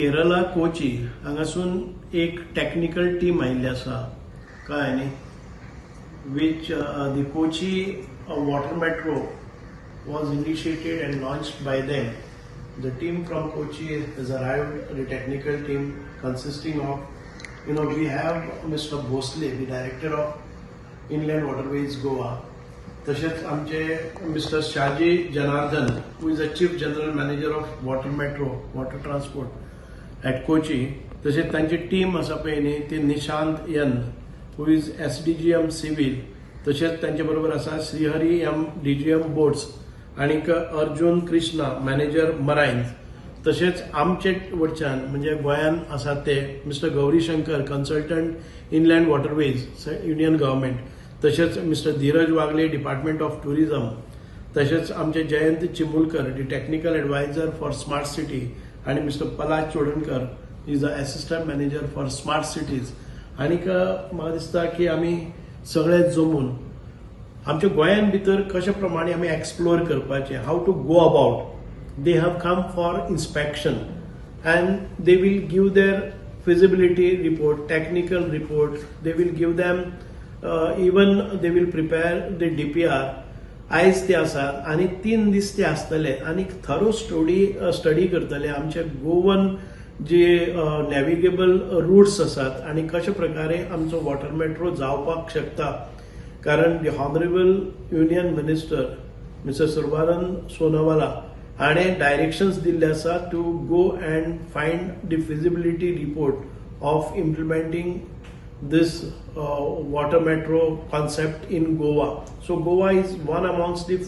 केरला कोची हांगासून एक technical team आयिल्ली आसा, कळ्ळें न्ही, which the Kochi water metro was initiated and launched by them. The team from Kochi has arrived, the technical team consisting of, we have Mr. Bhosle, the director of Inland Waterways Goa. तशेंच आमचे mister Shaji Janardan, who is a chief general manager of water metro, water transport at Kochi. तशेंच तांची team आसा पळय न्ही, ती Nishant N, who is SDGM civil. तशेंच तांचे बरोबर आसा श्रीहरी एम, डीजीएम बोट्स, आणीक अर्जुन कृष्णा, मॅनेजर मरायन्स. तशेंच आमचे वटच्यान म्हणजे गोंयान आसात ते mister Gauri Shankar, consultant, inland waterways, union government. तशेंच mister Dhiraj Wagle, department of tourism. तशेंच आमचे Jayant चिमुलकर, the technical advisor for smart city, आणि mister Palash Chodankar is a assistant manager for smart cities. आनीक म्हाका दिसता की आमी सगळे जमून आमच्या गोंयान भितर कशा प्रमाणे आमी एक्सप्लोर करपाचें, how to go about. They have come for inspection and they will give their feasibility report, technical report. They will give them, even they will prepare the DPR. आयज ते आसात आनी 3 दीस ते आसतले आनी थरो स्टडी करतले आमचे गोवन जे नॅविगेबल रुट्स आसात आनी कशा प्रकारे आमचो वॉटर मेट्रो जावपाक शकता, कारण the honourable union minister Mister Sarbananda Sonowal हाणें डायरेक्शन्स दिल्ले आसा to go and find the feasibility report of implementing this water metro concept in Goa. So Goa is one amongst the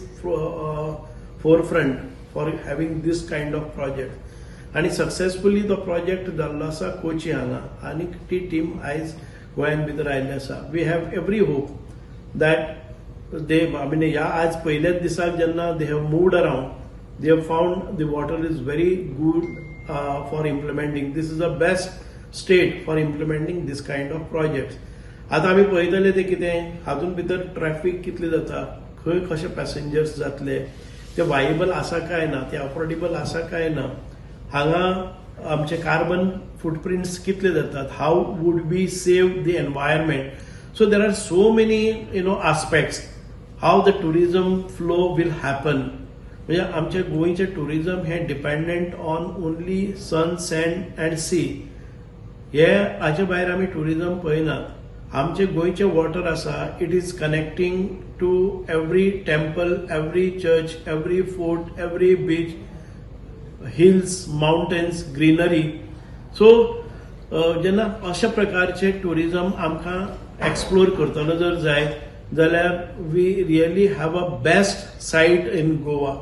forefront for having this kind of project. आनी successfully तो project जाल्लो आसा कोची हांगा आनी ती team आयज गोंयान भितर आयिल्ली आसा. We have every hope that they, I mean, ह्या आज पयल्याच दिसाक जेन्ना they have moved around, they have found the water is very good for implementing. This is the best state for implementing this kind of projects. आतां आमी पळयतले ते कितें हातूंत भितर ट्रॅफीक कितले जाता, खंय कशे पॅसेंजर्स जातले, ते वायबल आसा काय ना, ते अफोर्डेबल आसा काय ना, हांगा आमचे कार्बन फुटप्रिंट्स कितले जातात, how would we save the environment. So there are so many aspects, how the tourism flow will happen. म्हणजे आमच्या गोंयचें टुरिझम हें dependent on only sun, sand and sea. हे हाचे भायर आमी टुरिझम पळयनात. आमचे गोंयचें वॉटर आसा, it is connecting to every temple, every church, every fort, every beach, hills, mountains, greenery. So जेन्ना अशा प्रकारचे टुरिझम आमकां एक्सप्लोर करतलो जर जायत जाल्यार we really have a best site in Goa.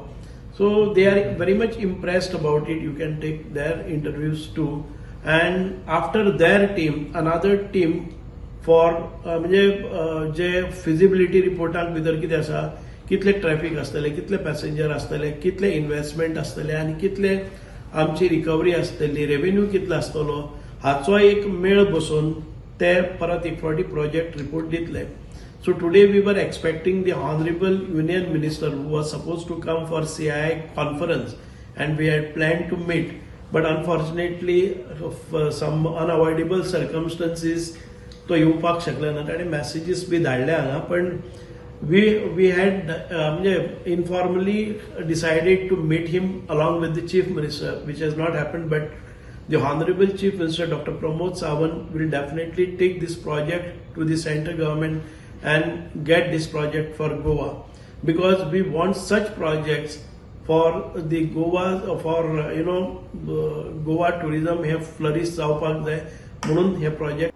So they are very much impressed about it. You can take their interviews too. And after their team, another team for म्हणजे जे feasibility रिपोर्टाक भितर कितें आसा, कितले traffic आसतले, कितले passenger आसतले, कितले investment आसतले आनी कितले आमची रिकवरी आसतली, रेव्हेन्यू कितलो आसतलो, हाचो एक मेळ बसून ते परत एक फावटी प्रोजेक्ट रिपोर्ट दितले. So today we were expecting the honourable union minister, who was supposed to come for CII conference, and we had planned to meet, but unfortunately some unavoidable circumstances तो येवपाक शकले ना. ताणें मॅसेजीस बी धाडले हांगा, पण we had म्हणजे informally decided to meet him along with the chief minister, which has not happened, but the honourable chief minister Doctor Pramod Sawant will definitely take this project to the central government and get this project for Goa, because we want such projects for the Goa, for Goa tourism hey flourish जावपाक जाय म्हणून हे project.